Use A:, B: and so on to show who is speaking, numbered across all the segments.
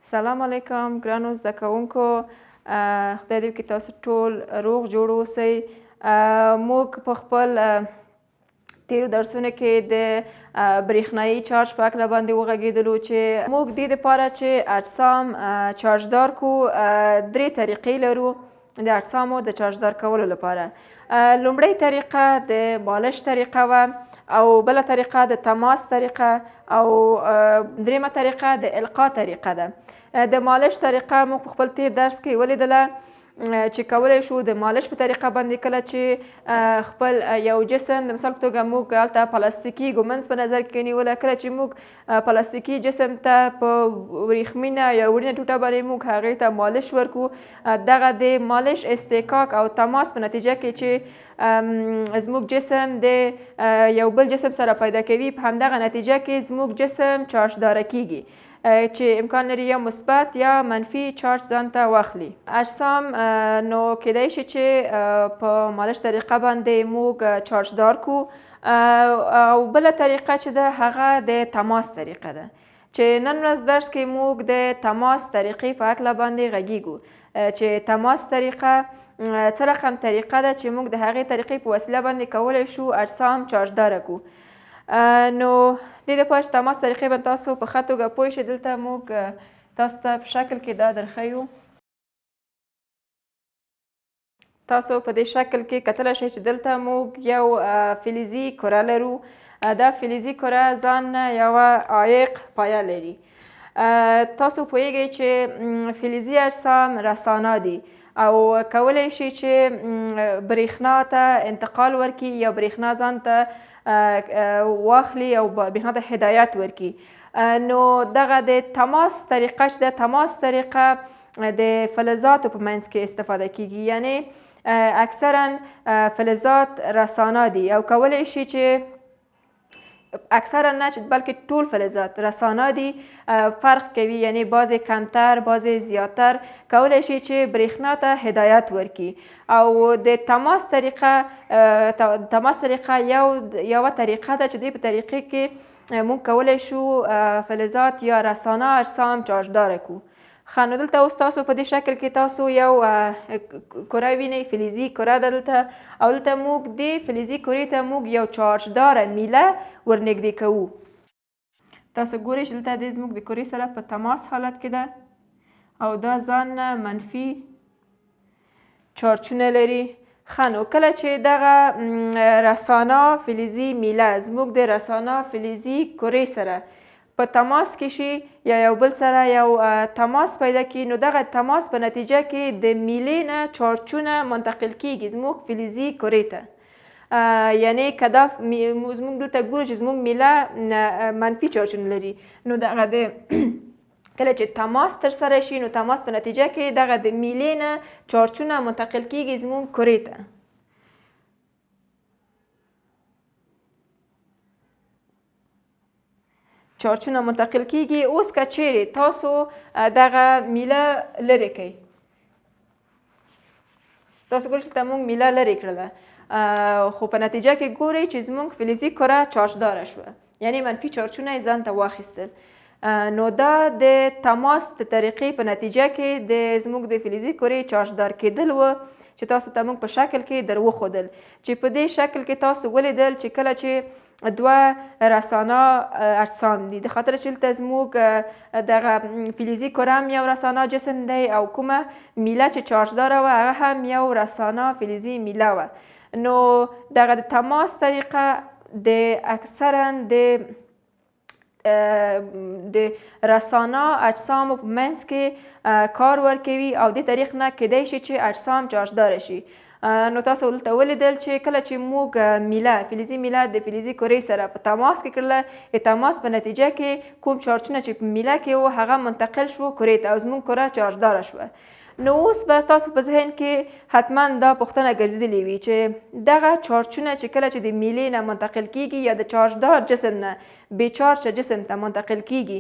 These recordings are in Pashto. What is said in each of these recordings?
A: سلام علیکم ګرانو زده کوونکو، خدای دې وکړي تاسو ټول روغ جوړ اوسئ. موږ په خپل تیرو درسونو کې د برېښنايي چارج په هکله باندې وغږېدلو چې موږ دې دپاره چې اجسام چارجدار کو درې طریقې لرو د اجسامو د چارجدار کولو لپاره. لومړۍ طریقه د بالش طریقه وه، او بله طریقه د تماس طریقه، او دریمه طریقه د القا طریقه ده. د مالش طریقه موږ په خپل تیر درس کې ولیدله چې کولی شو د مالش په طریقه باندې کله چې خپل یو جسم، د مثال په توګه موږ هلته پلاستیکي ګومنز په نظر کې نیوله، کله چې موږ پلاستیکي جسم ته په وریښمینه یا وړینه ټوټه باندې موږ هغې ته مالش ورکو، دغه د مالش استکاک او تماس په نتیجه کې چې زموږ جسم د یو بل جسم سره پیدا کوي، په همدغه نتیجه کې زموږ جسم چارجداره کیږي چې امکان لري یا مثبت یا منفي چارج ځان ته واخلي. اجسام نو کیدای شي چې په مالش طریقه باندې موږ چارجدار کو. او بله طریقه چې ده هغه د تماس طریقه ده چې نن ورځ درس کې موږ د تماس طریقې په هکله باندې غږیږو چې تماس طریقه څه رقم طریقه ده چې موږ د هغې طریقې په وسیله باندې کولی شو اجسام چارجداره کو. نو دې دپاره چې تماس طریقې باندې تاسو په ښه توګه پوه شئ، دلته موږ تاسو ته په شکل کې دا درښیو. تاسو په دې شکل کې کتلی شئ چې دلته موږ یو فلزي کره لرو. دا فلزي کره ځان نه یوه عایق پایه لري. تاسو پوهیږئ چې فلزي اجسام رسانا دي او کولی شي چې برېښنا ته انتقال ورکړي یا برېښنا ځان ته واخلي او برېښنا ته هدایت ورکړي. نو دغه د تماس طریقه چې ده، تماس طریقه د فلزاتو په منځ کې استفاده کیږي، یعنی اکثرا فلزات رسانا دي او کولی شي چې اکثرا نه چې بلکې ټول فلزات رسانا دي، فرق کوي، یعنی بعضې کمتر بعضې زیاتر کولی شي چې برېښنا ته هدایت ورکړي. او د تماس طریقه، تماس طریقه یوه طریقه ده چې دې په طریقې کې موږ کولی شو فلزات یا رسانا اجسام چارجداره کړو. ښه، نو دلته اوس تاسو په دې شکل کې تاسو یو کره وینئ، فلزي کره ده دلته، او دلته موږ دې فلزي کرې ته موږ یو چارجداره میله ورنږدې کوو. تاسو ګورئ چې دلته دې زموږ د کرې سره په تماس حالت کې ده او دا ځان نه منفي چارجونه لري. ښه، نو کله چې دغه رسانا فلزي میله زموږ د رسانا فلزي کرې سره په تماس کې شي یا یو بل سره یو تماس پیدا کړي، نو دغه تماس په نتیجه کې د میلې نه چارجونه منتقل کیږي زموږ فلزي کرې ته. یعنی که دا زموږ دلته ګورو چې زموږ میله منفي چارجونه لري، نو دغه د کله چې تماس ترسره شي نو تماس په نتیجه کې دغه د میلې نه چارجونه منتقل کیږي زموږ کرې ته. چارجونه منتقل کیږي. اوس که چیرې تاسو دغه میله لرې کړئ، تاسو ګورئ چې دلته موږ میله لرې کړله، خو په نتیجه کې ګورئ چې زموږ فلزي کره چارجداره شوه، یعنی منفي چارجونه یې ځان ته واخیستل. نو دا د تماس د طریقې په نتیجه کې د زموږ د فلزي کرې چارجدار کېدل و چې تاسو ته موږ په شکل کې در وښودل، چې په دې شکل کې تاسو ولیدل چې کله چې دوه رسانا اجسام دي، د خاطر چې دلته زموږ دغه فلزي کره هم یو رسانا جسم دی او کومه میله چې چارجداره وه هغه هم یو رسانا فلزي میله وه. نو دغه د تماس طریقه د اکثرا د رسانا اجسامو په منځ کې کار ورکوي او دې طریق نه کیدای شي چې اجسام چارجداره شي. نو تاسو دلته ولیدل چې کله چې موږ میله، فلزي میله د فلزي کرې سره په تماس کې کړله، د تماس په نتیجه کې کوم چارجونه چې په میله کې و هغه منتقل شو کرې ته او زموږ کره چارجداره شوه. نو اوس به تاسو په ذهن کې حتما دا پوښتنه ګرځېدلې وي چې دغه چارجونه چې کله چې د میلې نه منتقل کیږي یا د چارجدار جسم نه بې چارجه جسم ته منتقل کیږي،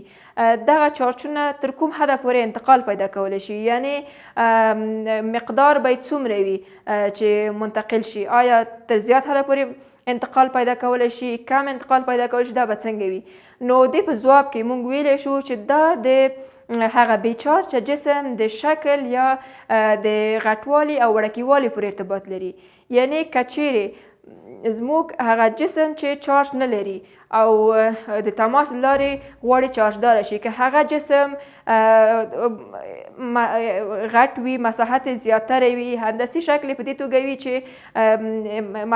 A: دغه چارجونه تر کوم حده پورې انتقال پیدا کولی شي، یعنی مقدار به یې څومره وي چې منتقل شي؟ آیا تر زیات حده پورې انتقال پیدا کولی شي، کم انتقال پیدا کولی شي، دا به څنګه وي؟ نو دې په ځواب کې مونږ ویلی شو چې دا د هغه بې چارجه جسم د شکل یا د غټوالي او وړکیوالي پورې ارتباط لري. یعنی که چیرې زموږ هغه جسم چې چارج نه لري او د تماس لارې غواړي چارجدار شي، که هغه جسم غټ وي، مساحت زیاتره وي، هندسي شکل په دې توګه وي چې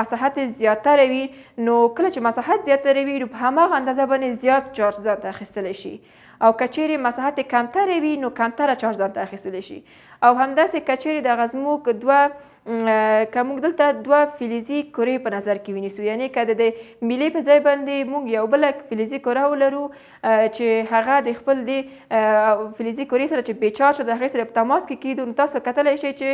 A: مساحت زیاتره وي، نو کله چې مساحت زیاتره وي نو په هماغه اندازه باندې زیات چارج ځان ته اخیستلی شي، او که چیرې مساحت کمتره وي نو کمتره چارج ځان ته اخیستلی شي. او همداسې که چیرې دغه زموږ دوه، که موږ دلته دوه فلزي کرې په نظر کې ونیسو، یعنی که د میلې په ځای باندې موږ یو بله فلزي کره ولرو چې هغه د خپل دې فلزي کرې سره چې بې چارجه د هغې سره په تماس کې کېدو، نو تاسو کتلی شئ چې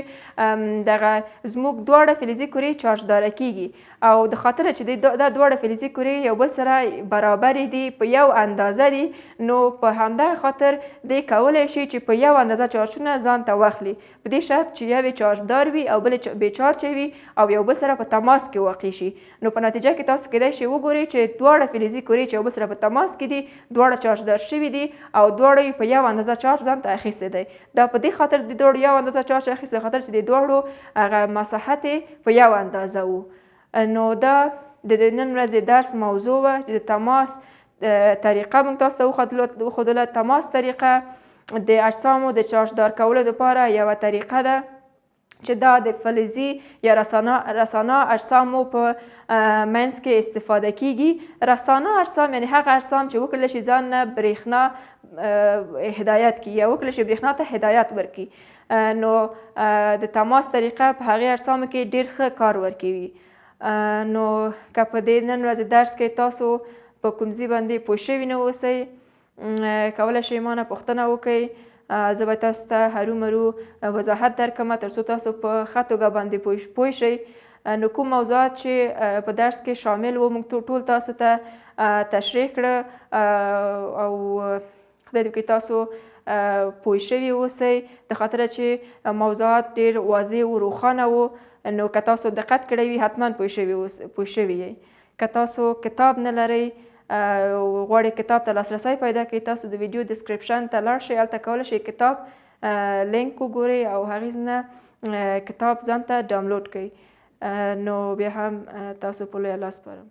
A: دغه زموږ دواړه فلزي کرې چارجداره کېږي. او د خاطره چې دا دواړه فلزي کرې یو بل سره برابرې دي، په یو اندازه دي، نو په همدغه خاطر دې کولی شي چې په یو اندازه چارجونه ځان ته واخلي، په دې شرط چې یو یې چارجدار وي او بل یې بې چارجه وي او یو بل سره په تماس کې واقع شي. نو په نتیجه کې تاسو کیدای شئ وګورئ چې دواړه فلزي کرې چې یو بل سره په تماس کې دي، دواړه چارجدار شوي دي او دواړو یې په یو اندازه چارج ځان ته اخیستی دی. دا په دې خاطر د دواړو یو اندازه چارج اخیستی خاطر چې د دواړو هغه مساحت یې په یو اندازه و. نو دا د نن ورځې درس موضوع وه چې د تماس طریقه موږ تاسو ته وښودله. تماس طریقه د اجسامو د چارجدار کولو دپاره یوه طریقه ده چې دا د فلزي یا رسانا اجسامو په منځ کې استفاده کیږي. رسانا اجسام یعنی هغه اجسام چې وکړلی شي ځان نه برېښنا هدایت کړي یا وکړلی شي برېښنا ته هدایت ورکړي، نو د تماس طریقه په هغې اجسامو کې ډېر ښه کار ورکوي. نو که په دې نن ورځې درس کې تاسو په کوم ځای باندې پوه شوي نه اوسئ، کولی شئ ما نه پوښتنه وکړئ، زه به تاسو ته هرومرو وضاحت درکړم تر څو تاسو په ښه توګه باندې پوه شئ. نو کوم موضوعات چې په درس کې شامل وو موږ ټول تاسو ته تشریح کړه، او خدای دې وکړي تاسو پوه شوي اوسئ، د خاطره چې موضوعات ډېر واضح او روښانه وو. نو که تاسو دقت کړی وي حتما پوه شوي یئ. که تاسو کتاب نه لرئ غواړئ کتاب ته لاسرسی پیدا کړئ، تاسو د ویډیو description ته لاړ شئ، هلته کولی شئ کتاب لینک وګورئ او هغې نه کتاب ځان ته ډاونلوډ کړئ. نو بیا هم تاسو په لوی الله سپارم.